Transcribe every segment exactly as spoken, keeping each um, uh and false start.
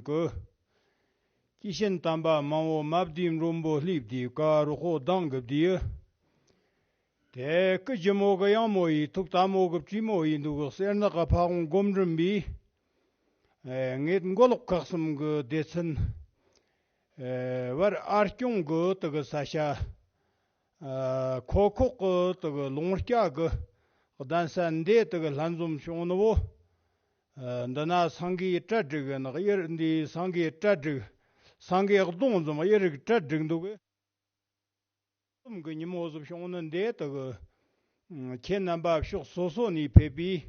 གི། སྐྱེས་ཆེན་དམ་པ་མང་བོ་མ་བསྡུས་མགྲོན་པོ་ལྷས་བསྡུས། ཀ་རོ་ཧོ་གདངས་གི་བསྡུས། དེ་སྐུ་ལྗིད་མོ་གི་གཡང་མོ་ཡིས། ཐུགས་དལ་མོ་གི་བཀྲུས་མོ་ཡིས། འདུག་གི་གསེར་ནག་གི་ཕ་བོང་སྒོམ་རིམ་པའི། ཨེ། ངེད་མགོ་ལོག་ཁག་གསུམ་གི་སྡེ་ཚན། ཨེ། བར་ཨར་སྐྱོང་གི་དུ་གི་ས་ཆ། ཨ། ཁོ་ཁོག་གི་དུ་གི་ལུང་སྐྱ་གི་གདན་ས་འདི་དུ་གི་ལྷན་འཛོམས་བྱུང་ནི་བོ། ཨ། འདི་ན་སེང་གེའི་གྲལ་དྲུག་གི་ནག་གཡུ་འདི་སེང་གེའི་གྲལ་དྲུག། སེང་གེ་གདོང་འཛོམས་གཡུ་རིག་གྲལ་དྲུག་འདུག་གི། གསུམ་གྱི་ཉིན་མོ་ཟིག་བྱུང་ནི་འདི་དག་གི། ཁྱེད་རྣམ་པ་ཕྱོགས་སོ་སོ་ནས་ཕེབས་པའི།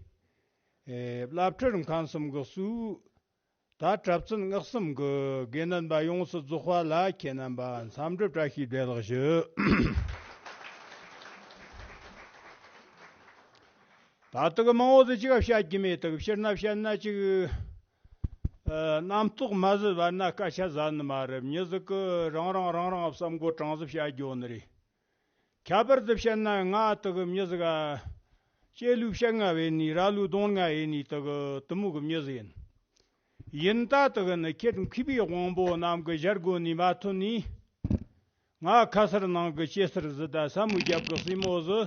ཨེ། བླ་སྤྲུལ་མཁན་གསུམ་གྱི་སུ། ད་གྲྭ་བཙུན་སྔགས་གསུམ་གྱི་དགེ་འདུན་པ་ཡོངས་སུ་རྫོགས་པ་ལ་ཁྱེད་རྣམ་པ་འཚམས་འདྲི་བཀྲ་ཤིས་བདེ་ལེགས་ཞུ། ད་ལྟ་གི་མང་བོ་ཟིག་ཅིག་བཤད་རྒྱུ་མེད། ད་གི་ཕྱིར་ན་བཤད་ན་ཅིག་ཨ། རྣམ་རྟོག་མ་ཟད་བར་ན་སྐད་ཆ་ཟ་ནི་མ་རེད། མྱི་ཟིག་གི་རང་རང་རང་རང་བསམ་དགོས་གྲངས་ཟིག་བཤད་རྒྱུ་ནི་རེད། ཁྱད་པར་དུ་བཤད་ན་ང་ད་གི་མྱི་ཟིག་ཨ། སྐྱེས་ལུས་བཤད་ང་བས་ནི། ར་ལུས་གདོང་ང་ཡིན་ནི་ད་གི་དུ་མོ་གི་མྱི་ཟིག་ཡིན། ཡིན་ད་ད་གི་ནི་ཁྱེད་མཁས་པའི་དབང་པོ་རྣམས་ཀྱི་ཞལ་སྒོ་ནས་མ་ཐོན་ནི། ང་ཁ་སར་ནང་གི་སྐྱེ་སར་ཟི་ད་ས་མུ་རྒྱབ་གི་སྲིན་མོ་ཟི།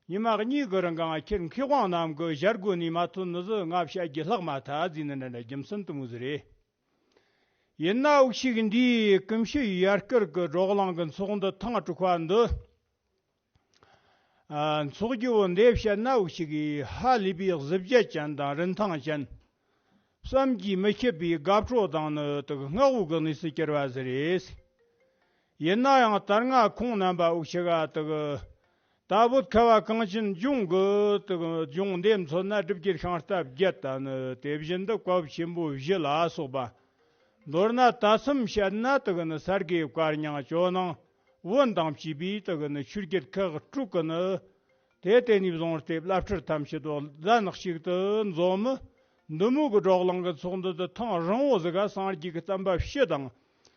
ཉི་མ་གཉིས་གི་རིང་གང་ཁྱེད་མཁས་དབང་རྣམས་ཀྱི་ཞལ་སྒོ་ནས་མ་ཐོན་ནི་ཟི་ང་བཤད་རྒྱུ་ལྷག་མ་ཐལ་ཟེར་ནི་འདྲ་འདྲ་རྒྱུ་མཚན་དུ་མོ་ཟི་རེད། ཡིན་ན་འུ་ཅག་འདིའི་ཀུན་ཤེས་ཡར་སྐར་གྱི་བགྲོ་གླེང་གི་ཚོགས་འདུ་ཐེངས་དྲུག་པ་འདི། ཨ། འཚོགས་རྒྱུ་བོ་འདི་བཤད་ན་འུ་ཅག་གིས་ཧ་ལས་པའི་གཟི་བརྗིད་ཅན་དང་རིན་ཐང་ཅན། བསམ་གྱིས་མི་ཁྱབ་པའི་དགའ་སྤྲོ་དང་ནི་དུ་བསྔགས་བའི་གནས་སུ་གྱུར་བ་ཟིག་རེད། ཡིན་ན་ཡང་ད་སྔ་ཁོང་རྣམ་པ་འུ་ཅག་ག་དུ་གི། ད་བོད་ཁ་བ་གངས་ཅན་ལྗོངས་གི་དུ་གི་ལྗོངས་འདི་མཚོན་ན་སྒྲུབ་བརྒྱུད་ཤིང་རྟ་བརྒྱད་དང་ནི་དེ་བཞིན་དུ་བཀའ་བབས་ཆེན་པོ་བཞི་ལ་སོགས་པ། མདོར་ན་ད་མཚམས་བཤད་ན་དུ་གི་ནི་ས་དགེ་བཀའ་རྙིང་ཇོ་ནང་བོན་དང་བཅས་པའི་དུ་གི་ནི་ཆོས་བརྒྱུད་ཁག་དྲུག་གི་ནི། དེ་དེ་ནས་བཟུང་སྟེ་བླ་སྤྲུལ་ཐམས་ཅད་དུ་གདན་གཅིག་ཏུ་འཛོམས། འདི་མོ་གི་བགྲོ་གླེང་གི་ཚོགས་འདུ་དེ་ཐེངས་རིང་བོ་ཟིག་ག་སངས་རྒྱས་ཀྱི་བསྟན་པ་སྤྱི་དང་།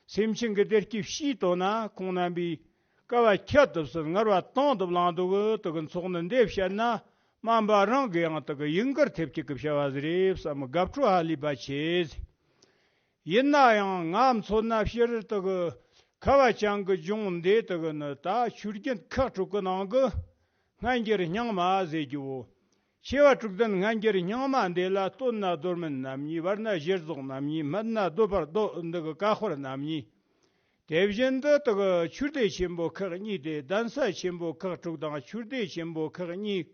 སེམས་ཅན་གྱི་བདེ་སྐྱིད་སྤྱིའི་དོན་ན་ཁོང་རྣམ་པས་དཀའ་བ་ཁྱད་དུ་བསད་ངལ་བ་དང་དུ་བླངས་འདུག་གི། དུ་གི་ཚོགས་འདུ་འདི་བཤད་ན་སྨན་པ་རང་གི་ཡང་དུ་གི་ཡིད་འགུལ་ཐེབས་ཀྱི་གི་བྱ་བ་ཟིག་རེད་བསམ། དགའ་སྤྲོ་ཧ་ལས་པ་ཆེ། ཡིན་ན་ཡང་ང་མཚོན་ན་ཕྱིར་དུ་གི་ཁ་བ་ཅན་གི་ལྗོངས་འདི་དུ་གི་ནི་ད་ཆོས་བརྒྱུད་ཁག་དྲུག་གི་ནང་གི་སྔ་འགྱུར་རྙིང་མ་ཟེར་རྒྱུ་བོ། ཆེ་བ་དྲུག་ལྡན་སྔ་འགྱུར་རྙིང་མ་འདི་ལ་སྟོད་ན་རྡོར་སྨིན་རྣམ་གཉིས། བར་ན་གཞིར་རྫོགས་རྣམ་གཉིས། སྨད་ན་རྡོ་བར་རྡོ་འདི་གི་ཀ་ཧོར་རྣམ་གཉིས། དེ་བཞིན་དུ་དུ་གི་ཆོས་སྡེ་ཆེན་པོ་ཁག་གཉིས་ཏེ། གདན་ས་ཆེན་པོ་ཁག་དྲུག་དང་ཆོས་སྡེ་ཆེན་པོ་ཁག་གཉིས།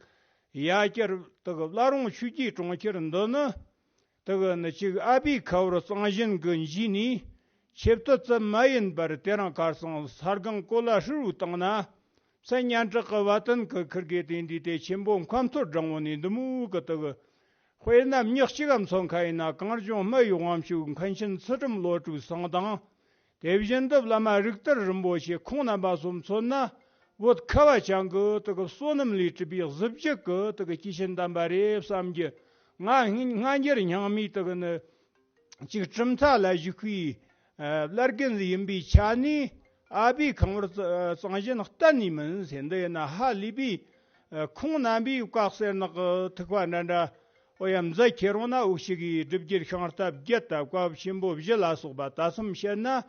ཡ་གྱལ་དུ་གི་བླ་རུང་ཆོས་ཀྱི་གྲོང་ཁྱེར་འདི་ནི། དུ་གི་ནི་གཅིག་ཨ་བྷི་ཁ་བོར་གཙང་གཞིན་གི་འཇིག་ནས། ཆེབ་ཏུ་ཙམ་མ་ཡིན་པར་དེ་རིང་ཁར་སང་ས་སྒང་གོ་ལ་ཧྲིལ་བོའི་སྟེང་ན། མཚན་སྙན་གྲགས་ཀྱི་བ་དན་གྱི་ཁིར་གི་སྟེང་འདུས་ཏེ་ཆེན་པོ་མཁའ་འཐོར་སྦྲང་བུ་ནས་འདི་མོ་གི་དུ་གི། དཔེར་ན་མྱི་གཅིག་ག་མཚོན་ཁ་ཡིན་ན་གངས་ལྗོངས་སྨད་ཡོད་དབང་ཕྱུག་མཁན་ཆེན་ཚུལ་ཁྲིམས་བློ་གྲོས་སེང་དང་། དེ་བཞིན་དུ་བླ་མ་རིག་གཏེར་རིན་པོ་ཆེ་ཁོང་རྣམ་པ་སོགས་མཚོན་ན། བོད་ཁ་བ་ཅན་གྱི་དུ་གི་བསོད་ནམས་ལས་གྲུབ་པའི་གཟི་བརྗིད་ཀྱི་དུ་གི་སྐྱེས་ཆེན་དམ་པ་རེད་བསམ་རྒྱུ། ང་སྔ་འགྱུར་རྙིང་མའི་དུ་གི་ནི་ཅིག་གྲུབ་མཐའ་ལ་བཞུགས་པའི་བླ་རྒན་ཡིན་པའི་ཆ་ནས། ཨ་བྷི་ཁ་བོར་གཙང་གཞིན་གཏན་ནས་མིན་ཟེར། འདི་ཡིན་ན་ཧ་ལས་པའི་ཁོང་རྣམ་པའི་བཀའ་གསེར་ནག་གི་ཐིགས་པ་འདྲ་འདྲ། ཨོ་ཡ། མཛད་ཁྱེར་འོང་ན་འུ་ཅག་གི་སྒྲུབ་བརྒྱུད་ཤིང་རྟ་བརྒྱད་དང་བཀའ་བབས་ཆེན་པོ་བཞི་ལ་སོགས་པ་ད་མཚམས་བཤད་ན།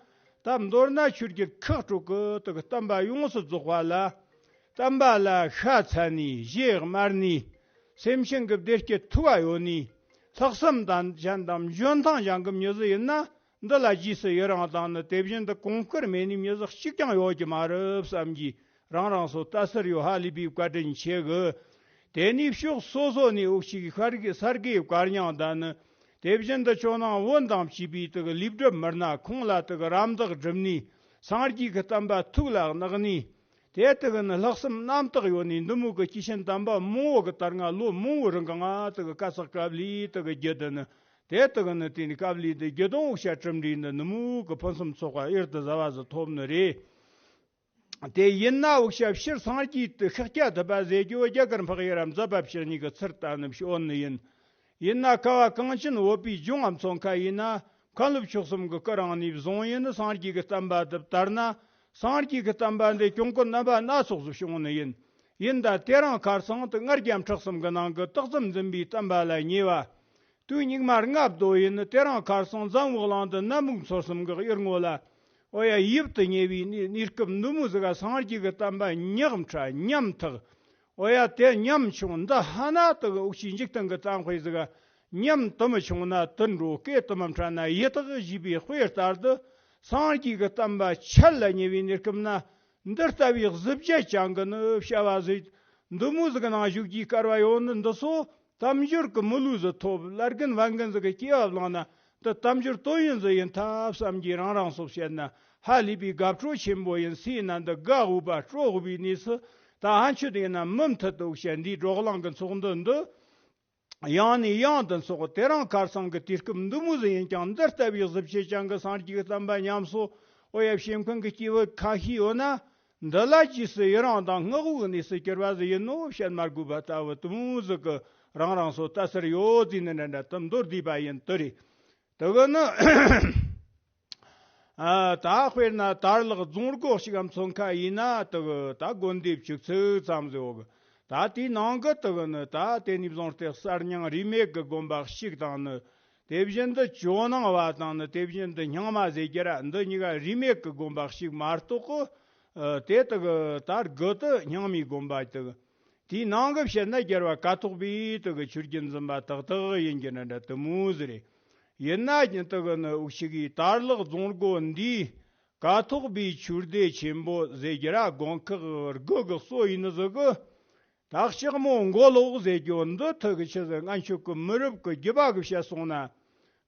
ད་མདོར་ན་ཆོས་བརྒྱུད་ཁག་དྲུག་གི་དུ་གི་བསྟན་པ་ཡོངས་སུ་རྫོགས་པ་ལ། བསྟན་པ་ལ་ཤ་ཚ་ནས་རྗེས་དམར་ནས། སེམས་ཅན་གྱི་བདེ་སྐྱིད་ཐུགས་ལ་ཡོད་ནས། ལྷག་བསམ་དང་ཅན་དང་འཇོན་ཐང་ཅན་གྱི་མྱི་ཟིག་ཡིན་ན། འདི་ལ་རྗེས་སུ་ཡི་རང་དང་ནི་དེ་བཞིན་དུ་གོང་བཀུར་མེད་ནི་མྱི་ཟིག་གཅིག་ཀྱང་ཡོད་ཀྱི་མ་རེད་བསམ་གྱིས། རང་རང་སོ་ལྟ་ཟུར་ཡོད། ཧ་ལས་པའི་བཀའ་དྲིན་ཆེ་གི། དེ་ནས་ཕྱོགས་སོ་སོ་ནས་འུ་ཅག་གི་ཤར་གི་ས་དགེ་བཀའ་རྙིང་དང་ནི། དེ་བཞིན་དུ་ཇོ་ནང་བོན་དང་བཅས་པའི་དུ་གི་ལུས་སྒྲུབ་མི་སྣ་ཁོང་ལ་དུ་གི་རམ་འདེགས་སྒྲུབ་ནས། སངས་རྒྱས་ཀྱི་བསྟན་པ་ཐུགས་ལ་བརྣགས་ནས། དེ་དུ་གི་ནི་ལྷག་བསམ་རྣམ་དག་ཡོད་ནས། འདི་མོ་གི་སྐྱེས་ཆེན་དམ་པ་མང་བོ་གི་དར་སྔ་ལོ་མང་བོའི་རིང་གང་ང་དུ་གི་བཀའ་སྩལ་དཀའ་ལས་དུ་གི་བརྒྱུད་དུ་ནི། དེ་དུ་གི་ནི་དེ་ནི་དཀའ་ལས་དུ་བརྒྱུད་དང་འུ་ཅག་གྲུབ་འབྲས་འདི་འདི་མོ་གི་ཕུན་སུམ་ཚོགས་པ་གཡུར་དུ་ཟ་བ་ཟིག་ཐོབ་ནི་རེད། དེ་ཡིན་ན་འུ་ཅག་ཕྱིར་སངས་རྒྱས་དུ་ཤཱཀྱ་ཐུབ་པ་ཟེར་རྒྱུ་བོ་རྒྱ་གར་འཕགས་ཡུལ་ར་མཛད་པ་ཕྱིར་གཉིས་ཀྱི་ཚུལ་ལྟ་ནི་བྱོན་ནི་ཡིན། ཡིན་ན་ཁ་བ་གངས་ཅན་བོད་པའི་ལྗོངས་ང་མཚོན་ཁ་ཡིན་ན། མཁན་སློབ་མཆོག་གསུམ་གྱི་སྐུ་རིང་ནས་བཟུང་ཡིན། སངས་རྒྱས་ཀྱི་བསྟན་པ་འདི་དར་ན། སངས་རྒྱས་ཀྱི་བསྟན་པ་འདི་གྱོང་གུན་རྣམ་པ་སྣ་ཚོགས་སུ་བྱུང་ནི་ཡིན། ཡིན་ད་དེ་རིང་ཁར་སང་དུ་སྔར་རྒྱལ་ཕྲག་གསུམ་གྱི་ནང་གི་སྟག་ཙམ་འཛིན་པའི་བསྟན་པ་ལ་ཉེས་པ། དུས་སྙིགས་མ་ལྔ་བདོ་ཡིན། དེ་རིང་ཁར་སང་འཛམ་བུ་གླིང་འདི་ནམ་མུག་ཚོར་གསུམ་གི་གཡུར་ངོ་ལ། ཨོ་ཡ། ཡིད་དུ་ཉེ་བའི་གནས་གནས་སྐབས་འདི་མོ་ཟིག་ག་སངས་རྒྱས་ཀྱི་བསྟན་པ་ཉག་ཕྲ་ཉམ་ཐག་ཨོ་ཡ། དེ་ཉམ་ཆུང་འདི་ཧ་ན་དག་འུག་ཤི་འཇིག་རྟེན་གྱི་གཏམ་དཔེ་ཟིག་ག་ཉམ་དུ་མི་ཆུང་ན་དུད་འགྲོ། སྐེ་དུ་མི་ཕྲ་ན་ཡི་དྭགས་བཞིས་པའི་དཔེ་ལྟར་དུ། སངས་རྒྱས་ཀྱི་བསྟན་པ་ཆད་ལ་ཉེ་བའི་གནས་སྐབས་ན། འདི་ལྟ་བུའི་གཟི་བརྗིད་ཅན་གྱི་ནི་བྱ་བ་ཟིག་འདི་མོ་ཟིག་ནང་ཞུགས་རྒྱུའི་སྐལ་བ་ཡོད་ནི་འདི་ཚོ། དལ་འབྱོར་གྱི་མི་ལུས་སུ་ཐོབ། བླ་རྒན་བན་རྒན་ཟིག་གི་སྐྱེ་བ་བླངས་ན། འདི་དལ་འབྱོར་དོན་ཡོད་ཟིག་ཡིན་ཐབས་བསམ་གྱིས་རང་རང་སོ་བཤད་ན། ཧ་ལས་པའི་དགའ་སྤྲོ་ཆེན་པོ་ཡིན། སྲིད་ན་འདི་དགའ་འོས་པ་སྤྲོ་འོས་པའི་གནས་སུ། ད་ཧན་ཆུ་དེ་ན་མུ་མཐུད་དུ་བཤད། འདིའི་བགྲོ་གླེང་གི་ཚོགས་འདུ་འདི། ཡང་ནས་ཡང་དུ་འཚོགས། དེ་རིང་ཁར་སང་གི་དུས་སྐབས་འདི་མོ་ཟིག་ཡིན་ཀྱང་། འདི་ལྟ་བུའི་གཟི་བརྗིད་ཅན་གྱི་སངས་རྒྱས་ཀྱི་བསྟན་པ་ཉམས་སོ། ཨོ་ཡ། བྱེད་མཁན་གྱི་སྐྱེས་བུ་ཁ་ཤས་ཡོད་ན། འདི་ལ་རྗེས་སུ་ཡི་རང་དང་བསྔགས་འོས་གནས་སུ་གྱུར་པ་ཟིག་ཡིན་ནོ་བཤད་མ་དགོས་པ་ལྟ་བུ་དུ་མོ་ཟིག་གི་རང་རང་སོ་ལྟ་སར་ཡོད་ཟིག་ནི་འདྲ་འདྲ་དུ་མདོར་བསྡུས་པ་ཡིན་དུ་རེད། དུ་གི་ནི། ཨ། ད་དཔེར་ན་དར་ལག་རྫོང་སྒོ་ཞིག་གམ་མཚོན་ཁ་ཡིན་ན། དུ་གི་ད་དགོན་སྡེ་བཅུ་གཅིག་ཙམ་ཟིག་ཡོད་གི། ད་དེའི་ནང་གི་དུ་གི་ནི་ད་དེ་ནས་བཟུང་སྟེ་གསར་རྙིང་རིས་མེད་ཀྱི་དགོན་པ་གཅིག་དང་ནི། དེ་བཞིན་དུ་ཇོ་ནང་བ་དང་ནི། དེ་བཞིན་དུ་རྙིང་མ་ཟེར་རྒྱུ་ར་འདི་གཉིས་ཀ་རིས་མེད་ཀྱི་དགོན་པ་གཅིག་མ་གཏོགས་གི། ཨ། དེ་དུ་གི་ད་དགུ་དུ་རྙིང་མའི་དགོན་པ་དུ་གི། དེའི་ནང་གི་བཤད་ན་རྒྱལ་བ་ཀཿཐོག་པའི་དུ་གི་ཆོས་བརྒྱུད་འཛིན་པ་ཏག་ཏག་ཡིན་གྱི་ནི་འདྲ་དུ་མོ་ཟིག་རེད། ཡིན་ན་ཡང་དུ་གི་ནི་འུག་ཤི་གི་དར་ལག་རྫོང་སྒོ་འདིའི་ཀཿཐོག་པའི་ཆོས་སྡེ་ཆེན་པོ་ཟེར་རྒྱུ་ར་དགོན་ཁག་དགུ་གི་གཙོ་ཡིན་ནི་ཟིག་གི། ད་ལྕགས་མོ་མགོ་ལོག་ཟེར་རྒྱུ་འདི་ཐུག་གི་ཆི་ཟིག་སྔན་ཆད་ཀྱི་མི་རབས་ཀྱི་རྒྱུད་པ་གི་བཤད་སོང་ན།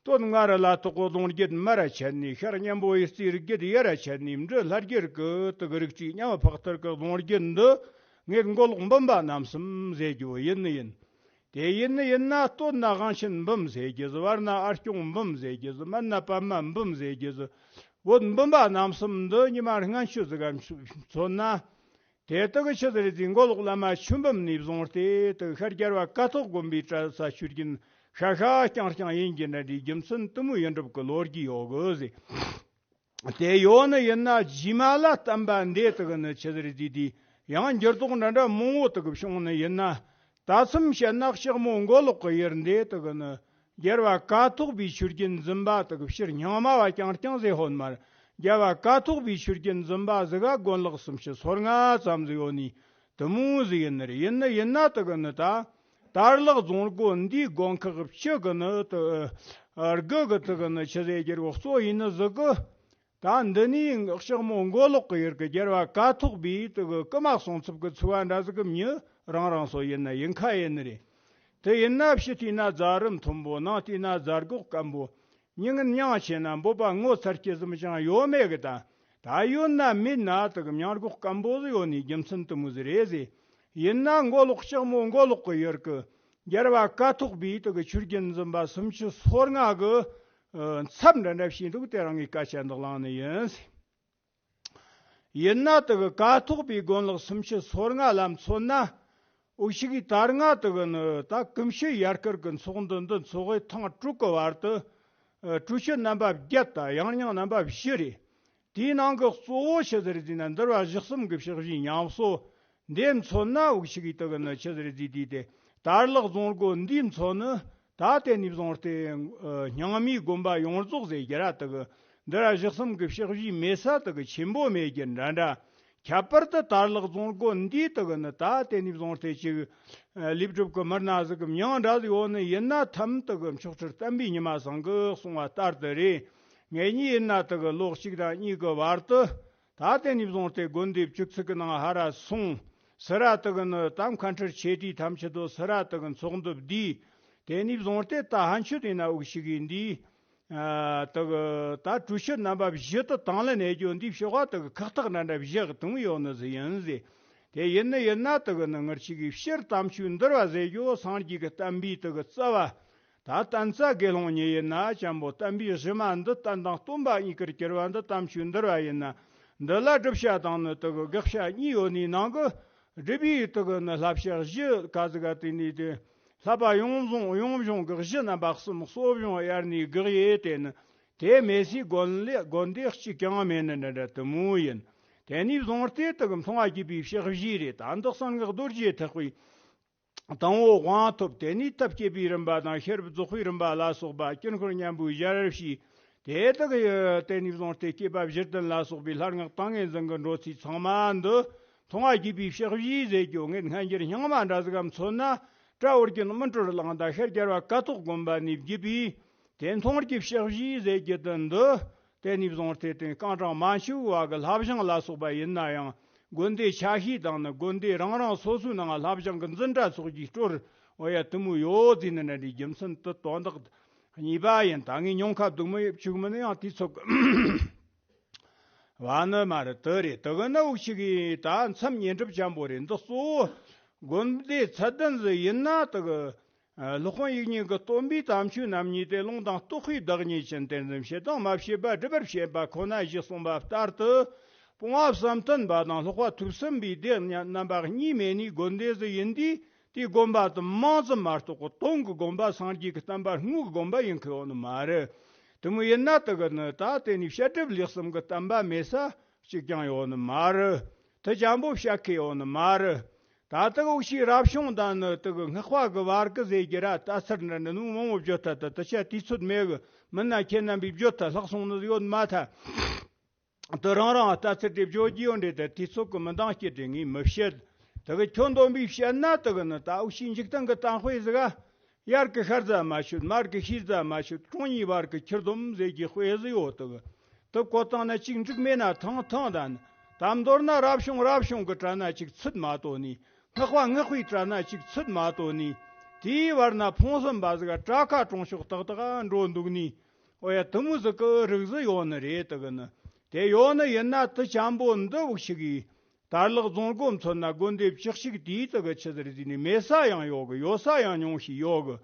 སྟོད་མངའ་རིས་ལ་ཐོག་གི་ལུང་རྒྱུད་མར་ར་ཆད་ནས། ཤར་གཉན་པོ་ཡི་རྩིའི་རྒྱུད་ཡར་ར་ཆད་ནས། འབྲི་ལྷ་རྒྱུད་ཀྱི་དུ་གི་རིགས་རྩིས་ཉམས་ཕག་ཐར་གྱི་ལུང་རྒྱུད་འདི་ངེད་མགོ་ལོག་འབུམ་པ་རྣམ་གསུམ་ཟེར་རྒྱུ་ཡིན་ནི་ཡིན། དེ་ཡིན་ནི་ཡིན་ན། སྟོད་ན་དབང་ཆེན་འབུམ་ཟེར་རྒྱུ་ཟིག་བར་ན་ཨ་སྐྱོང་འབུམ་ཟེར་རྒྱུ་ཟིག་མན་ན་པདྨ་འབུམ་ཟེར་རྒྱུ་ཟིག་བོད་འབུམ་པ་རྣམ་གསུམ་འདི་ཉི་མ་སྔན་ཆད་ཟིག་ག་མཚོན་ན། དེ་དག་གི་ཆི་ཟིག་རེད་ཟེར། མགོ་ལོག་བླ་མ་ཆོས་འབུམ་ནས་བཟུང་སྟེ་དུ་ཤར་རྒྱལ་བ་ཀཿཐོག་དགོན་པའི་གྲྭ་ས་ཆོས་རྒྱུན་ཤ་ཤ་རྐྱང་རྐྱང་ཡིན་གྱི་འདྲ་འདྲའི་རྒྱུ་མཚན་དུ་མོ་ཡིན་གྲུབ་ཀྱི་ལོ་རྒྱུས་ཡོད་གི་ཟེར། དེ་ཡོད་ནི་ཡིན་ན། རྗེས་མ་ལ་བསྟན་པ་འདི་དག་གི་ནི་ཆི་ཟིག་རེད་ཟེར་དུས། ཡང་འགྱུར་ལྡོག་འདྲ་འདྲ་མང་བོ་དག་གི་བྱུང་ནི་ཡིན་ན། ད་མཚམས་བཤད་ན་ལྕགས་མོ་མགོ་ལོག་གི་ཡུལ་འདི་དག་གི་ནི། རྒྱལ་བ་ཀཿཐོག་པའི་ཆོས་རྒྱུན་འཛིན་པ་དག་གི་ཕྱིར་རྙིང་མ་བ་རྐྱང་རྐྱང་ཟེར་ཧོན་མར། རྒྱལ་བ་ཀཿཐོག་པའི་ཆོས་རྒྱུན་འཛིན་པ་ཟིག་ག་དགོན་ལག་སུམ་ཅུ་སོ་ལྔ་ཙམ་ཟིག་ཡོད་ནི་དུ་མོ་ཟིག་ཡིན་ནི་རེད། ཡིན་ནི་ཡིན་ན་དུ་གི་ནི་ད་དར་ལག་རྫོང་སྒོ་འདིའི་དགོན་ཁག་བཅུ་གི་ནི་དུ་དགུ་གི་དུ་གི་ནི་ཆི་ཟེར་རྒྱུ་རེད། གཙོ་ཡིན་ནི་ཟིག་གི། ད་འདི་ནས་ལྕགས་མོ་མགོ་ལོག་གི་ཡུལ་གི་རྒྱལ་བ་ཀཿཐོག་པའི་དུ་གི་བསྐུལ་མ་གསུང་ཚབ་གི་ཚུལ་བ་འདྲ་ཟིག་གི་མྱི་རང་རང་སོ་ཡིན་ན་ཡིན་ཁ་ཡིན་ནི་རེད། དེ་ཡིན་ན་ཕྱི་བལྟས་ན་རྫ་རི་མཐོན་པོ། ནང་བལྟས་ན་རྫ་སྒོག་སྐམ་པོ། མྱི་ངན་མྱང་ཆེ་ན་འབོད་པ་ངོ་མཚར་སྐྱེ་ཙམ་ཅང་ཡོད་མེད་གི། ད་ད་ཡོད་ན་མེད་ན་དུ་གི་མྱང་སྒོག་སྐམ་པོ་ཟིག་ཡོད་ནི་རྒྱུ་མཚན་དུ་མོ་ཟིག་རེད་ཟེར། ཡིན་ན་མགོ་ལོག་ལྕགས་མོ་མགོ་ལོག་གི་ཡུལ་གི་རྒྱལ་བ་ཀཿཐོག་པའི་དུ་གི་ཆོས་རྒྱུན་འཛིན་པ་སུམ་ཅུ་སོ་ལྔ་གི་ཨ་ཚབ་འདྲ་འདྲ་བྱས་འདུག་དེ་རིང་གི་སྐད་ཆ་འདི་གླེང་ནི་ཡིན། ཡིན་ན་དུ་གི་ཀཿཐོག་པའི་དགོན་ལག་སུམ་ཅུ་སོ་ལྔ་ལ་མཚོན་ན། འུ་ཅག་གིས་ད་སྔ་དུ་གི་ནི་ད་ཀུན་ཤེས་ཡར་སྐོར་གི་ཚོགས་འདུ་འདི་འཚོགས་པའི་ཐེངས་དྲུག་གི་བར་དུ། ཨ་གྲོས་ཆོད་རྣམ་པ་བརྒྱད་དང་ཡང་སྙིང་རྣམ་པ་བཞི་རེད། དེའི་ནང་གི་གཙོ་བོ་ཆི་ཟིག་རེད་ཟེར་ན། འདུལ་བ་གཞི་གསུམ་གྱི་ཕྱག་བཞེས་ཉམས་གསོ་འདི་མཚོན་ན། འུ་ཅག་གིས་དུ་གི་ནི་ཆི་ཟིག་རེད་ཟེར་དུས། དེ་དར་ལག་རྫོང་སྒོ་འདིའི་མཚོན་ནི་ད་དེ་ནས་བཟུང་སྟེ་ཨ་རྙིང་མའི་དགོན་པ་ཡོངས་རྫོགས་ཟེར་རྒྱུ་ར་དུ་གི་འདུལ་བ་གཞི་གསུམ་གྱི་ཕྱག་བཞེས་མེད་ས་དུ་གི་ཆེན་པོ་མེད་རྒྱུ་འདྲ་འདྲ། ཁྱད་པར་དུ་དར་ལག་རྫོང་སྒོ་འདིའི་དུ་གི་ནི་ད་དེ་ནས་བཟུང་སྟེ་ཅིག་ཨ་ལས་སྒྲུབ་ཀྱི་མི་སྣ་ཟིག་གི་མྱིང་འདྲ་ཟིག་ཡོད་ནི་ཡིན་ན། ཐམ་དུ་གི་མཆོག་སྤྲུལ་བསྟན་པའི་ཉི་མ་ཚང་གིས་གསུངས་པ་ལྟར་དུ་རེད། ངེད་གཉིས་ཡིན་ན་དུ་གི་ལོ་གཅིག་དང་གཉིས་ཀྱི་བར་དུ། ད་དེ་ནས་བཟུང་སྟེ་དགོན་སྡེ་བཅུ་གཅིག་གི་ནང་ཧར་ར་སོང་། སི་ར་དུ་གི་ནི་ད་མཁན་ཁྲི་ཆེ་དུས་ཐམས་ཅད་དུ་སི་ར་དུ་གི་ཚོགས་འདུ་བསྡུས། དེ་ནས་བཟུང་སྟེ་ད་ཕན་ཆད་དེ་ན་འུ་ཅག་གིས་འདི་ཨ་དུ་གི་ད་གྲོས་ཆོད་རྣམ་པ་བཞི་དུ་དང་ལེན་ནས་རྒྱུ་འདི་ཕྱོགས་བ་དུ་གི་ཁག་ཐེག་འདྲ་འདྲ་བཞག་དུ་ཡོད་ནི་ཟིག་ཡིན་ཟེར། དེ་ཡིན་ནི་ཡིན་ན་དུ་གི་ནི་ངེད་ཅག་གིས་སྤྱིར་དམ་ཆོས་འདུལ་བ་ཟེར་རྒྱུ་སངས་རྒྱས་ཀྱི་བསྟན་པའི་དུ་གི་རྩ་བ། ད་བསྟན་རྩ་དགེ་སློང་གཉིས་ཡིན་ན་ཅང་པོ། བསྟན་པའི་གཞི་མ་འདི་བསྟན་དང་སྟོན་པ་གཉིས་ཀར་གྱུར་པ་འདི་དམ་ཆོས་འདུལ་བ་ཡིན་ན། འདི་ལ་སྒྲུབ་བྱ་དང་ནི་དུ་གི་དགག་བྱ་གཉིས་ཡོད་ནི་ནང་གི། སྒྲུབ་པའི་དུ་གི་ནི་བསླབ་བྱ་བཞི་ག་ཟིག་ག་དེ་ནི་དེ། བསླབ་པ་ཡོངས་བཟུང་ཡོངས་བཟུང་གི་གཞི་རྣམ་པ་གསུམ་གསོ་སྦྱོང་དབྱར་ནི་དགག་ཡས་དེ་ནི། དེ་མེད་སའི་དགོན་ལས་དགོན་སྡེ་གཅིག་ཀྱང་མེད་ནི་འདྲ་འདྲ་དུ་མོ་ཡིན། དེ་ནས་བཟུང་སྟེ་དུ་གི་མཐོང་བ་བརྒྱུད་པའི་ཕྱག་བཞེས་རེད། ད་འདི་གསང་སྔགས་རྡོ་རྗེ་ཐེག་པའི། དང་པོ་དབང་ཐོབ། དེ་ནས་ཐབས་བསྐྱེད་པའི་རིམ་པ་དང་ཤེས་རབ་རྫོགས་པའི་རིམ་པ་ལ་སོགས་པ། དཀྱིལ་འཁོར་མཉམ་པོའི་ཞལ་ཕྱེས། དེ་དག་གི་དེ་ནས་བཟུང་སྟེ་བསྐྱེད་པ་བཞིར་ལྡན་ལ་སོགས་པའི་ལྷར་བསྔགས་ཏིང་ངེ་འཛིན་གྱི་འགྲོ་ཚུལ་ཚང་མ་འདི་མཐོང་བ་བརྒྱུད་པའི་ཕྱག་བཞེས་ཟེར་རྒྱུ། ངས་སྔ་འགྱུར་རྙིང་མ་འདྲ་ཟིག་ག་མཚོན་ན། སྐྲ་འོར་རྒྱུན་སྨིན་གྲོལ་གླིང་དང་ཤར་རྒྱལ་བ་ཀཿཐོག་དགོན་པ་ནས་བརྒྱུད་པའི་དེ་མཐོང་བརྒྱུད་ཕྱག་བཞེས་ཟེར་རྒྱུ་དེ་འདི། དེ་ནས་བཟུང་སྟེ་དེ་རྐང་གྲངས་མ་འཆུག་པ་གི་བསླབ་བྱང་ལ་སོགས་པ་ཡིན་ན་ཡང་། དགོན་སྡེ་ཆ་ཤས་དང་ནི་དགོན་སྡེ་རང་རང་སོ་སོའི་ནང་བསླབ་བྱང་གི་འཛིན་གྲྭ་ཚོགས་ཀྱི་སྲོལ། འོ་ཡ། དེ་མོ་ཡོད་ཟེར་ནི་འདྲ་འདྲའི་རྒྱུ་མཚན་དེ་དོན་དག་གཉིས་པ་ཡིན། ད་ངས་ཉུང་ཁ་བསྡུས་མི་བཅུག་མིན་ཡང་དུས་ཚོད་ཀྱི་བ་ནི་མ་རེད། དེ་རེད། དེ་གི་ནི་འུ་ཅག་གི་ད་མཚམས་བསྙེན་སྒྲུབ་ཅན་པོ་རེད། འདི་གཙོ་བོ་དགོན་སྡེ་ཚད་ལྡན་ཟིག་ཡིན་ན་དེ་གི། ཨ། སློབ་དཔོན་དབྱིག་གཉེན་གྱི་སྟོན་པའི་དམ་ཆོས་རྣམ་གཉིས་ཏེ། ལུང་དང་རྟོགས་པའི་བདག་ཉིད་ཅན། དེར་འཛིན་བྱེད་དང་མ་བྱེད་པ་སྒྲུབ་པར་བྱེད་པ་ཁོ་ན་བཞི་གསུངས་པ་ལྟར་དུ། སྤོང་བ་བསམ་གཏན་པ་དང་སློབ་པ་ཐོས་བསམ་པའི་སྡེ་རྣམ་པ་གཉིས་མེད་ནི་དགོན་སྡེ་ཟིག་ཡིན་དུས། དེའི་དགོན་པ་དེ་མིང་ཙམ་མ་གཏོགས་དོན་གྱི་དགོན་པ། སངས་རྒྱས་ཀྱི་བསྟན་པ་དངོས་ཀྱི་དགོན་པ་ཡིན་གི་ཡོད་ནི་མ་རེད། དེ་མོ་ཡིན་ན་དེ་གི་ནི་ད་དེ་ནས་བཤད་སྒྲུབ་ལེགས་གསུམ་གྱི་བསྟན་པ་མེད་ས་གཅིག་ཀྱང་ཡོད་ནི་མ་རེད། དེ་ཅན་པོ་བཤད་མཁན་ཡོད་ནི་མ་རེད། ད་དེ་གི་འུ་ཅག་རབ་བྱུང་དང་ནི་དེ་གི་སྔགས་པ་གི་བར་གི་ཟེར་རྒྱུ་ར། ལྟ་ཚུལ་འདྲ་འདྲ་ནི་མང་བོ་བརྗོད་ཐལ། ད་དེ་ཆ་དུས་ཚོད་མེད་གི། མིན་ན་ཁྱེད་རྣམ་པས་བརྗོད་ཐལ། ལྷག་སོང་ནི་ཡོད་མ་ཐལ། དེ་རང་རང་ལྟ་ཚུལ་དེ་བརྗོད་རྒྱུ་ཡོད་འདྲ། དེ་དུས་ཚོད་ཀྱི་མི་འདང་རྐྱེན་དེ་ངས་མི་བཤད། དེ་གི་ཁྱོད་འདོན་པའི་བཤད་ན་དེ་གི་ནི་ད་འུ་ཅག་འཇིག་རྟེན་གྱི་གཏམ་དཔེ་ཟིག་ག། ཡར་གི་ཤར་ཟ་མ་ཆོད། མར་གི་ཤིར་ཟ་མ་ཆོད། གྲོང་གཉིས་བར་གི་ཁྱེར་སྡོམ་ཟེར་གྱི་དཔེ་ཟིག་ཡོད། དེ་གི་དེ་གོ་བཏང་ན་གཅིག་འགྲིག་མེད་ན་ཐང་ཐང་། ད་ནི་ད་མདོར་ན་རབ་བྱུང་རབ་བྱུང་གི་གྲལ་ན་གཅིག་ཚུད་མ་གཏོགས་ནི། སྔགས་པ་སྔགས་པའི་གྲལ་ན་གཅིག་ཚུད་མ་གཏོགས་ནི། དེའི་བར་ན་ཕུང་གསུམ་པ་ཟིག་ག་གྲྭ་ཁ་གྲོང་ཆོག་ཏག་ཏག་འགྲོ་འདུག་ནི། འོ་ཡ། དེ་མོ་ཟིག་གི་རིགས་ཟིག་ཡོད་ནི་རེད། དེ་གི་ནི་དེ་ཡོད་ནི་ཡིན་ན། དེ་ཅན་པོ་འདི་འུ་ཅག་གི་དར་ལག་རྫོང་དགོན་མཚོན་ན་དགོན་སྡེ་བཅུ་གཅིག་དེའི་དེ་གི་ཆི་ཟིག་རེད་ཟེར་ནས་མེད་ས་ཡང་ཡོད་གི། ཡོད་ས་ཡང་ཉུང་ཞིག་ཡོད་གི།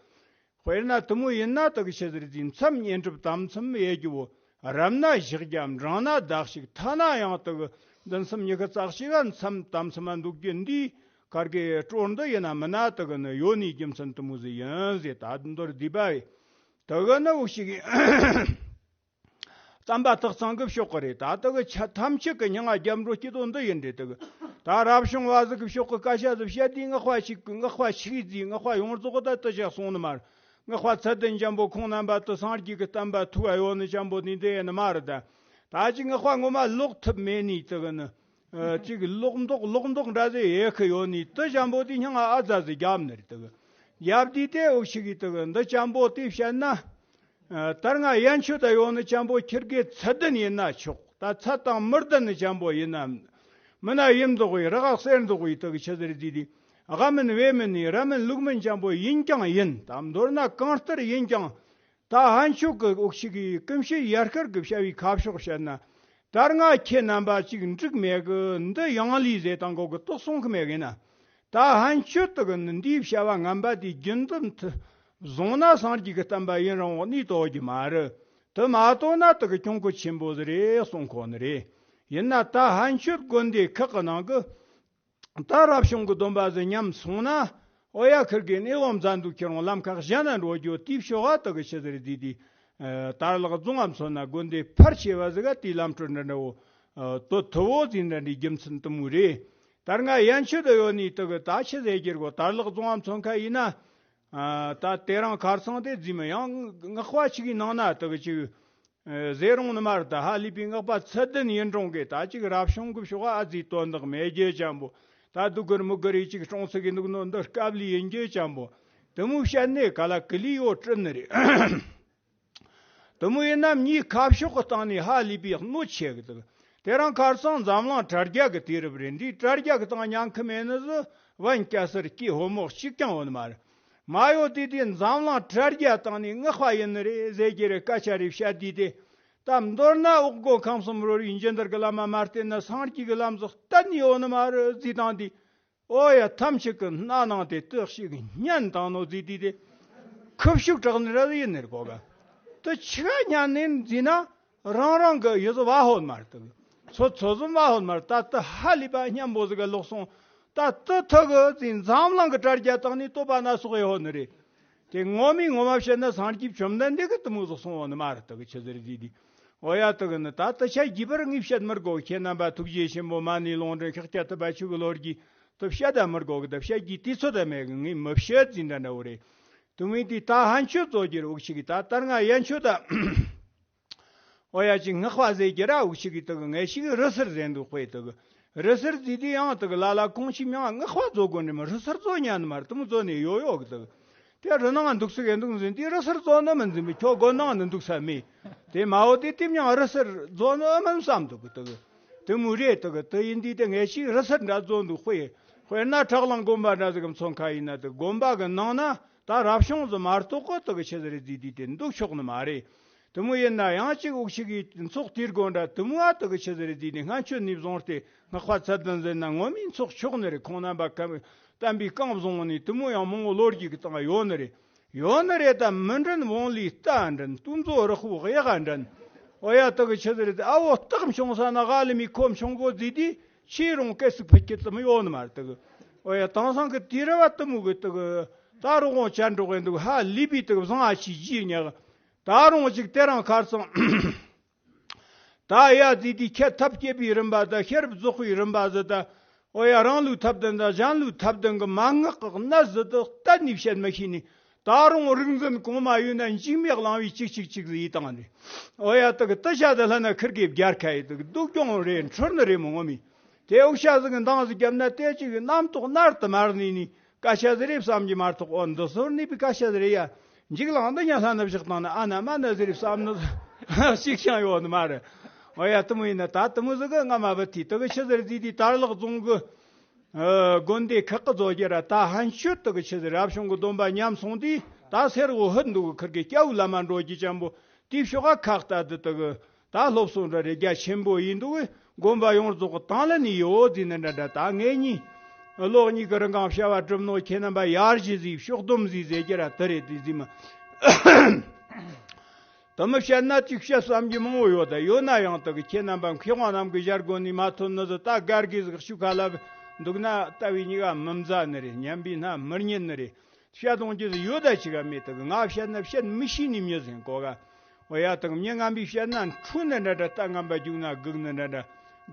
དཔེར་ན་དེ་མོ་ཡིན་ན་དེ་གི་ཆི་ཟིག་རེད་ཟེར་ན། མཚམས་བསྙེན་སྒྲུབ་དམ་མཚམས་དབྱེ་རྒྱུ་བོ། རབ་ན་བཞི་བརྒྱ། འབྲིང་ན་ཟླ་གཅིག། ཐ་ན་ཡང་དེ་གི་བདུན་མཚམས་ཉི་ཤུ་རྩ་གཅིག་ག་མཚམས་དམ་མཚམས་མ་འདུག་རྒྱུ་འདི་གར་གི་སྲོལ་འདི་ཡིན་ན་མིན་ན། དེ་གི་ནི་ཡོད་ནི་རྒྱུ་མཚན་དེ་མོ་ཟིག་ཡིན་ཟེར། ད་མདོར་བསྡུས་པ་ཡིན། དེ་གི་ནི་འུ་ཅག་གི་བསྟན་པ་ཐོག་ཚང་གི་ཕྱོགས་གི་རེད། ད་དེ་གི་ཆ་ཐམས་ཅད་ཀྱི་སྙིང་ང་རྒྱབ་འགྲོ་སྐྱིད་དོ་འདི་ཡིན་རེད། དེ་གི་ད་རབ་བྱུང་བ་ཟིག་གི་ཕྱོགས་གི་སྐད་ཆ་ཟིག་བཤད་དུས། སྔགས་པ་ཞིག་གི་སྔགས་པ་ཞིག་གིས་ཟིག་སྔགས་པ་ཡོངས་རྫོགས་ད་དེ་ཅག་གསུང་ནི་མ་རེད། སྔགས་པ་ཚད་ལྡན་ཅན་པོ་ཁོང་རྣམ་པ་དེ་སངས་རྒྱས་ཀྱི་བསྟན་པ་ཐུག་ག་ཡོད་ནི་ཅན་པོ་ནི་འདི་ཡིན་ནི་མ་རེད། ད་ད་ཅིག་སྔགས་པ་ངོ་མ་ལོག་ཐུབ་མེད་ནི་དེ་གི་ནི། ཨ། ཅིག་ལོག་མདོག་ལོག་མདོག་འདྲ་ཟིག་ཡེ་གི་ཡོད་ནི་དེ་ཅན་པོ་དེ་སྙིང་ང་ཨ་ཛ་ཟིག་རྒྱབ་ནི་རེད། དེ་གི་རྒྱབ་དུས་དེ་འུ་ཅག་གི་དེ་གི་འདི་ཅན་པོ་དེ་བཤད་ན། ཨ། ད་སྔ་ཡན་ཆོད་ད་ཡོད་ནི་ཅན་པོ་ཁྱེད་ཀྱི་ཚད་ལྡན་ཡིན་ན་ཆོག། ད་ཚད་དང་མི་ལྡན་ནི་ཅན་པོ་ཡིན་ན། མི་ན་ཡིན་མདོག་གི་ར་ག་གསེར་མདོག་གི་དེ་གི་ཆི་ཟིག་རེད་ཟེར་དུས། ཨ་ག་མིན་བེ་མིན་ནི་ར་མིན་ལུག་མིན་ཅན་པོ་ཡིན་ཀྱང་ཡིན། ད་མདོར་ན་གང་ལྟར་ཡིན་ཀྱང་། ད་ཕན་ཆོད་ཀྱི་འུ་ཅག་གི་ཀུན་ཤེས་ཡར་སྐར་གྱི་བྱ་བའི་ཁ་ཕྱོགས་བཤད་ན། ད་སྔ་ཁྱེད་རྣམ་པ་ཅིག་འགྲིག་མེད་གི། འདི་ཡང་ལུས་ཟེར་དང་གོ་གི་རྟོགས་སོང་གི་མེད་གི་ན། ད་ཕན་ཆོད་དེ་གི་ནི་འདིའི་བྱ་བ་ངན་པ་དེ་རྒྱུན་དུ་མཐུ་བཟུང་ན་སངས་རྒྱས་ཀྱི་བསྟན་པ་ཡུན་རིང་བོ་གནས་ཐུབ་རྒྱུ་མ་རེད། དེ་མ་གཏོགས་ན་དེ་གི་གྱོང་གུད་ཆེན་པོ་ཟིག་རེད་གསུང་གོ་ནི་རེད། ཡིན་ན་ད་ཕན་ཆོད་དགོན་སྡེ་ཁག་གི་ནང་གི་ད་རབ་བྱུང་གི་སྡོམ་པ་ཟིག་ཉམས་སོང་ན། འོ་ཡ། ཁིར་གི་གནས་བབ་མཛའ་འདུག་ཁྱེར་འོང་ལམ་ཁ་གཞན་ན་འགྲོ་རྒྱུ་དེའི་ཕྱོགས་ཨ་དེ་གི་ཆི་ཟིག་རེད་ཟེར་དུས། ཨ། དར་ལག་རྫོང་ང་མཚོན་ན་དགོན་སྡེ་ཕལ་ཆེ་བ་ཟིག་ག་དེའི་ལམ་སྲོལ་འདྲ་འདྲ་བོ། ཨ། དོད་ཐུ་བོ་ཟིག་འདྲ་འདྲའི་རྒྱུ་མཚན་དེ་མོ་རེད། ད་སྔ་ཡན་ཆོད་དུ་ཡོད་ནི་དེ་གི་ད་ཆི་ཟེར་རྒྱུ་རེད་གོ། དར་ལག་རྫོང་ང་མཚོན་ཁ་ཡིན་ན། ཨ། ད་དེ་རིང་ཁ་སང་དེ་ཟིག་མིན་ཡང་སྔགས་པ་ཞིག་གི་ནང་ན་དེ་གི་ཅིག་ཨ། ཟེར་རུང་ནི་མ་རེད། ད་ཧ་ལས་པའི་སྔགས་པ་ཚད་ལྡན་ཡིན་རུང་གི། ད་ཅིག་རབ་བྱུང་གི་ཕྱོགས་ཨ་ཙི་དོན་དག་མེད་རྒྱུ་ཅན་པོ། ད་སྡུག་གུར་མུག་གུར་རེ་ཅིག་སྲུང་ཚུགས་གི་འདུག་ནོ་འདི་སྐབས་ལས་ཡིན་རྒྱུ་ཅན་པོ། དེ་མོ་བཤད་ནས་ག་ལ་གི་ལི་ཡོད་དྲན་ནི་རེད། དེ་མོ་ཡིན་ན་མྱིའི་ཁ་ཕྱོགས་གི་སྟེང་ནས་ཧ་ལས་པའི་གནོད་ཆེ་གི་འདུག། དེ་རིང་ཁ་སང་འཛམ་གླིང་དྲ་རྒྱ་གི་དུས་རབས་རེད། འདིའི་དྲ་རྒྱ་གི་སྟེང་ཉན་གི་མེད་ནི་ཟིག་བན་སྐྱ་སེར་སྐྱེས་ཕོ་མོ་གཅིག་ཀྱང་ཡོད་ནི་མ་རེད། མ་ཡོད་དུས་དེ་འཛམ་གླིང་དྲ་རྒྱ་སྟེང་ནས་སྔགས་པ་ཡིན་ནི་རེད་ཟེར་རྒྱུ་རེད། སྐད་ཆ་རེ་བཤད་དུས་དེ། ད་མདོར་ན་འོག་སྒོ་ཁམས་གསུམ་རོལ་བའི་འཇིག་རྟེན་གྱི་བླ་མ་མ་བསྟེན་ན་སངས་རྒྱས་ཀྱི་ལམ་ཟིག་གཏན་ནས་ཡོད་ནི་མ་རེད་ཟེར་དང་དེ། ཨོ་ཡ། ཐམས་ཅད་ཀྱི་སྣ་ནང་དེ་དེ་ཞིག་བསྙེན་བཏང་ནོ་ཟེར་དུས་དེ། ཁུ་བྱུག་གྲགས་ནི་ར་ཡིན་ནི་རེད་གོ་ག། དེ་ཆི་ག་བསྙེན་ནི་ཟེར་ན། རང་རང་གི་ཡུལ་ཟིག་བ་ཧོན་མ་རེད་དེ། ཚོ་ཚོ་ཟིག་བ་ཧོན་མ་རེད། ད་དེ་ཧ་ལས་པ་སྙན་པོ་ཟིག་ག་ལོག་སོང་། ད་དེ་ཐུག་གི་ཟེར་འཛམ་གླིང་གི་དྲ་རྒྱ་སྟེང་ནས་བསྟོད་པ་སྣ་ཚོགས་ཡོད་ནི་རེད། དེ་ངོ་མའི་ངོ་མ་བཤད་ན་སངས་རྒྱས་བཅོམ་ལྡན་འདས་ཀྱིས་དེ་མོ་ཟིག་གསུངས་ཡོད་ནི་མ་རེད་དེ། ཆི་ཟིག་རེད་ཟེར་དུས། འོ་ཡ། དེ་གི་ནི་ད་དེ་ཆ་རྒྱས་པར་ངས་བཤད་མི་དགོས། ཁྱེད་རྣམ་པ་ཐུགས་རྗེ་ཆེན་པོ་མ་ཎི་ལུང་འདྲེན་ཤཱཀྱ་ཐུབ་པ་ཆོས་ཀྱི་ལོ་རྒྱུས། དུ་བཤད་ད་མི་དགོ་གི་ད་བཤད་རྒྱུའི་དུས་ཚོད་ད་མེད་གི་ངས་མི་བཤད་ཟིན་ད་འདྲ་བོ་རེད། དུ་མི་དེ་ད་ཧན་ཆོད་རྫོགས་རྒྱུར་འུག་ཤི་གི་ད་ལྟར་ང་ཡན་ཆོད་ད། ཨོ་ཡ་ཅིག་སྔགས་པ་ཟེར་གྱི་ར་འུག་ཤི་གི་དུ་གི་ངས་ཤི་གི་རི་སར་ཟེར་འདུག་དཔེ་དུ་གི་རི་སར་ཟིག་དེ་ཡང་དུ་གི་ལ་ལ་གོང་ཆི་མྱང་སྔགས་པ་རྫོགས་དགོ་འདྲི་མི་རི་སར་རྫོགས་ཉན་ནི་མ་རེད། དུ་མི་རྫོགས་ནས་ཡོ་ཡོ་གི་དུ་གི་དེ་རི་ནང་འདུག་སི་གི་འདུག་ཟིན་དེ་རི་སར་རྫོགས་ནི་མི་འཛིན་པའི་ཁྱོ་དགོན་ནང་ནི་འདུག་ས་མེད། དེ་མ་འོ་དེ་དེ་མྱང་རི་སར་རྫོགས་ནི་མི་བསམ་འདུག་གི་དུ་གི་དུ་མོ་རེད་དུ་གི་དུ་ཡིན་དུས་དེ་ངས་ཤི་གི་རི་སར་འདྲ་རྫོགས་འདུག་དཔེ་དཔེར་ན་ཁྲག་རླངས་དགོན་པ་འདྲ་ཟིག་གི་མཚོན་ཁ་ཡིན་ན་དུ་དགོན་པ་གི་ནང་ན་ད་རབ་བྱུང་ཟིག་མ་གཏོགས་གི་དུ་གི་ཆི་ཟིག་རེད་ཟིག་དུས་དེ་འདུག་ཆོག་ནི་མ་རེད། དེ་མོ་ཡིན་ན་ཡང་གཅིག་འུག་ཤི་གི་ཚོགས་དེར་དགོན་འདྲ་དེ་མོ་ཨ་དེ་གི་ཆི་ཟིག་རེད་དེ་ནི་སྔ་ཆོས་ནས་བཟུང་སྟེ་སྔགས་པ་ཚད་ལྡན་ཟེར་ན་ངོ་མའི་ཚོགས་ཆོག་ནི་རེད། ཁོང་རྣམ་པ་ཀམ་བསྟན་པའི་རྐང་བཟུང་ནས་དེ་མོ་ཡང་མང་བོ་ལོ་རྒྱུས་ཀྱི་སྟེང་ཡོད་ནི་རེད། ཡོད་ནི་རེད་ད་མི་འདྲན་བོང་ལུས་རྟ་འདྲན་དུ་མཛོ་རི་ཁུ་གཡག་འདྲན། ཨོ་ཡ་དེ་གི་ཆི་ཟིག་རེད་དེ་ཨ་བོ་སྟག་མཆོང་ས་ན་ག་ལི་མི་ཁོ་མཆོང་གོ་ཟིག་དེ་ཆི་རུང་སྐད་སུ་ཕུད་ཀྱི་དེ་མོ་ཡོད་ནི་མ་རེད་དེ་གི་ཨོ་ཡ་དེང་སང་གི་དུས་རབས་བ་དེ་མོ་གི་དེ་གི་ད་རུང་ཅན་འགྲོ་གི་འདུག་ཧ་ལི་པི་དེ་གི་བཟང་ཨ་ཆི་ཇི་ཉག་ད་རུང་ཅིག་དེ་རང་ཁར་སང་། ད་ཡ་ཙི་དེ་ཁྱེད་ཐབས་སྐྱེད་པའི་རིམ་པ་དང་ཤེས་རབ་རྫོགས་པའི་རིམ་པ་ཟི་ད། ཨོ་ཡ་རང་ལུགས་ཐབས་ལྡན་དང་གཞན་ལུགས་ཐབས་ལྡན་གི་མན་ངག་གི་གནད་ཟི་དུ་གཏན་ནས་བཤད་མི་ཤེས་ནི། ད་རུང་རིག་འཛིན་གོང་མ་ཡོད་ན་འཇིགས་མེད་གླིང་བའི་ཅིག་ཅིག་ཅིག་ཟི་ཡི་བཏང་ནི། ཨོ་ཡ་དེ་གི་དུ་བྱ་དེ་ལྷ་ན་ཁིར་གི་བརྒྱར་ཁ་ཡི་དེ་གི་སྡུག་གྱོང་རེད་འཁྲུལ་ནི་རེད་མོ་ངོ་མི། དེ་འུག་ཤ་ཟི་གི་འདང་ཟི་བརྒྱབ་ན་དེ་ཅིག་གི་རྣམ་རྟོག་ནར་དུ་མར་ནི་ནི། སྐད་ཆ་ཟེར་རེ་བསམ་གྱི་མ་གཏོགས། ཨོ་འདི་ཟོར་ནི་པའི་སྐད་ཆ་ཟེར་རེ་ཡ། འཇིག་ལང་འདི་ཉ་ལྷ་ན་བཞག་བཏང་ན་ཨ་ན་མ་ན་ཟེར་རེ་བསམ་ནི་ཞིག་ཀྱང་ཡོད་ནི་མ་རེད། ཨོ་ཡ་དེ་མོ་ཡིན་ན་ད་དེ་མོ་ཟིག་གི་ང་མ་བུ་ཐི་དེ་གི་ཆི་ཟེར་ཟིག་དེ་དར་ལག་རྫོང་གི་ཨ་དགོན་སྡེ་ཁག་གི་རྫོགས་རྒྱུ་ར་ད་ཧན་ཆོད་དེ་གི་ཆི་ཟེར་རབ་བྱུང་གི་སྡོམ་པ་ཉམས་སོང་དུས་ད་སེར་འོ་ཧུད་འདུག་གི་ཁིར་གི་སྐྱ་བོ་བླ་མ་འགྲོ་རྒྱུ་ཅན་པོ། དེའི་ཕྱོགས་ཁ་ཁག་ལྟ་དུ་དུ་གི་ད་སློབ་གསོ་འདྲ་རེ་རྒྱ་ཆེན་པོ་ཡིན་འདུག་གི་དགོན་པ་ཡོངས་རྫོགས་གི་དང་ལེན་ནས་ཡོད་ཟིན་ནི་འདྲ་འདྲ། ད་ངེད་གཉིས་ལོག་གཉིས་ཀྱི་རིང་གང་བྱ་བ་གྲུབ་ནོ་ཁྱེད་རྣམ་པ་ཡར་ཞུ་ཟིག་ཕྱོགས་བསྡོམས་ཟིག་ཟེར་རྒྱུ་ར་དུ་རེད་དེ་ཟིན་མི། དུ་མི་བཤད་ན་ཅིག་བཤད་བསམ་རྒྱུ་མང་བོ་ཡོད་ད་ཡོད་ན་ཡང་དུ་གི་ཁྱེད་རྣམ་པ་མཁས་དབང་རྣམས་ཀྱི་ཞལ་སྒོ་ནས་མ་ཐོན་ནི་ཟིག་ད་སྒར་གི་ཟིག་ཤུ་ཁ་ལབ་འདུག་ན་ལྟ་བའི་གཉིས་ཀ་མི་མཛའ་ནི་རེད། སྙམ་པའི་སྣ་མི་རྙེད་ནི་རེད། བཤད་གཏོང་རྒྱུ་ཡོད་ད་ཅི་ག་མེད་དུ་ང་བཤད་ན་བཤད་མི་ཤེས་ནི་མྱི་ཟིན་གོ་ག་ཨོ་ཡ་དང་མྱི་ངན་པའི་བཤད་ན་འཁྲུལ་ནི་འདྲ་འདྲ་ལྟ་ངན་པ་རྒྱུག་ན་སྒུག་ནི་འདྲ་འདྲ།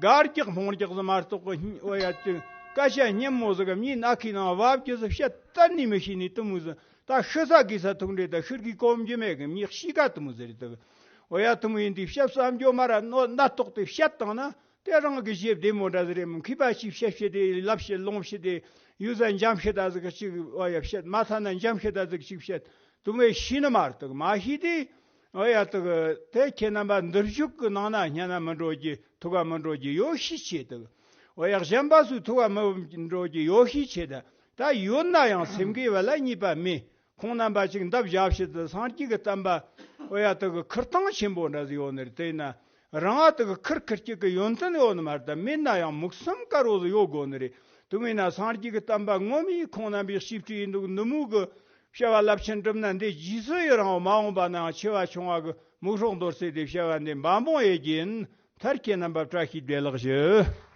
གར་རྒྱག་སྨོང་རྒྱག་ཟི་མ་གཏོགས་གི་ཨོ་ཡ་ཅི་སྐད་ཆ་སྙན་མོ་ཟི་ག་མྱི་ན་ཁི་ནང་བབ་རྒྱུ་ཟི་བཤད་གཏན་ནི་མི་ཤེས་ནི་དུ་མོ་ཟི་ད་ཤི་ས་གི་ས་ཐུག་འདྲེ་ད་ཤིར་གི་གོམ་རྒྱུ་མེད་གི་མྱི་ཤི་ག་དུ་མོ་ཟི་རེད་དུ། ཨོ་ཡ་དུ་མོ་ཡིན་དུས་བཤད་བསམ་རྒྱུ་མ་ར་ནོ་ན་རྟོག་དེ་བཤད་བཏང་ན། དེ་རང་གི་ཞེ་བདེ་མོ་འདྲ་ཟིག་རེད་མོ། མཁས་པ་ཞིག་བཤད་བཤད་དེ་ལབ་བཤད་ལོང་བཤད་དེ་ཡུལ་ས་འཇམ་བཤད་ད་ཟིག་ཅིག་ཨོ་ཡ་བཤད་མ་ཐ་ན་འཇམ་བཤད་ད་ཟིག་ཅིག་བཤད་དུ་མོས་ཤི་ནི་མ་རེད་དུ་མ་ཤི་དེ་ཨོ་ཡ་དུ་དེ་ཁྱེད་རྣམ་པ་འདིར་བཞུགས་ཀྱི་ནང་ན་སྙན་ན་མི་འགྲོ་རྒྱུ་ཐུག་ག་མི་འགྲོ་རྒྱུ་ཡོ་ཤི་ཆེ་དུ་ཨོ་ཡ་གཞན་པ་སུ་ཐུག་ག་མི་འགྲོ་རྒྱུ་ཡོ་ཤི་ཆེ་ད་ད་ཡོད་ན་ཡང་སེམས་ཀྱི་བ་ལ་གཉིས་པ་མེད། ཁོང་རྣམ་པ་ཅིག་འདབ་བཞག་བྱེད་དུ་སངས་རྒྱས་ཀྱི་བསྟན་པ་ཨོ་ཡ་དུ་གི་ཁུར་ཐང་ཆེན་པོ་འདྲ་ཟིག་ཡོད་ནི་རེད། དེ་ན་རང་ཨ་དུ་གི་ཁུར་ཁུར་སྐྱེད་ཀྱི་ཡོན་ཏན་ཡོད་ནི་མ་རེད། ད་མེད་ན་ཡང་མུག་སེམས་དཀར་བོ་ཟིག་ཡོད་དགོ་ནི་རེད། དུ་མེད་ན་སངས་རྒྱས་ཀྱི་བསྟན་པ་ངོ་མའི་ཁོང་རྣམ་པའི་གཤིས་སྤྲས་ཡིན་འདུག་ནུ་མོ་གི་བྱ་བ་རླབས་ཆེན་འགྲུབ་ན་འདི་རྗེས་སུ་ཡི་རང་བ་མ་འོངས་པ་ན་ཡང་ཆེ་བ་ཆུང་བ་གི་མུག་སྲོག་འདོར་སྲིད་དེ་བྱ་བ་འདི་འབའ་འབུངས་ཡེ་རྒྱུ་ཡིན། མཐར་ཁྱེད་རྣམ་པ་བཀྲ་ཤིས་བདེ་ལེགས་ཞུ།